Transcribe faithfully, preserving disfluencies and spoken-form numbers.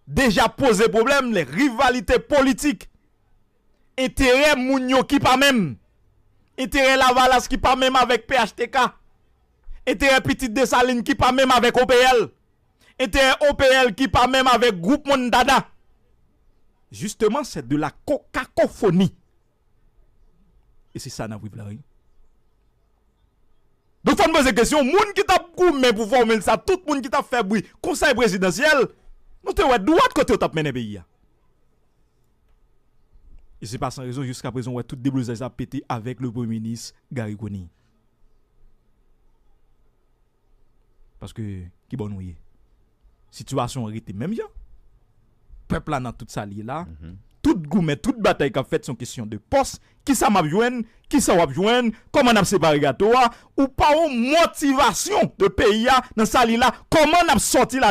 deja poze pwoblèm, les rivalités politiques, enterè moun yo ki pa menm, enterè Lavalas ki pa menm avèk P H T K, enterè pitit Desalin ki pa menm avèk O P L, enterè O P L ki pa menm avèk gwoup Montada. Justement, c'est de la co- cacophonie. E se sa n ap viv la, wi. Donk, fò n poze kesyon, moun ki t ap goumen pou fòmil sa, tout moun ki t ap fè bri, konsèy prezidansyèl, nou te wè dwat kote yo t ap mennen peyi a. E se pa san rezon, jiska prezan, w wè tout deblozay sa ap pete avèk le premye minis Garry Conille. Paske, ki bò nou ye? Sitiyasyon an rete menm jan. Pèp la nan tout sa li ye la. Tout goumen, tout batay k ap fèt, se yon kesyon de pòs. Kisa m ap jwenn? Kisa w ap jwenn? Kòman n ap separe gato a? Ou pa yon motivasyon de peyi a nan sa li la. Kòman n ap sòti la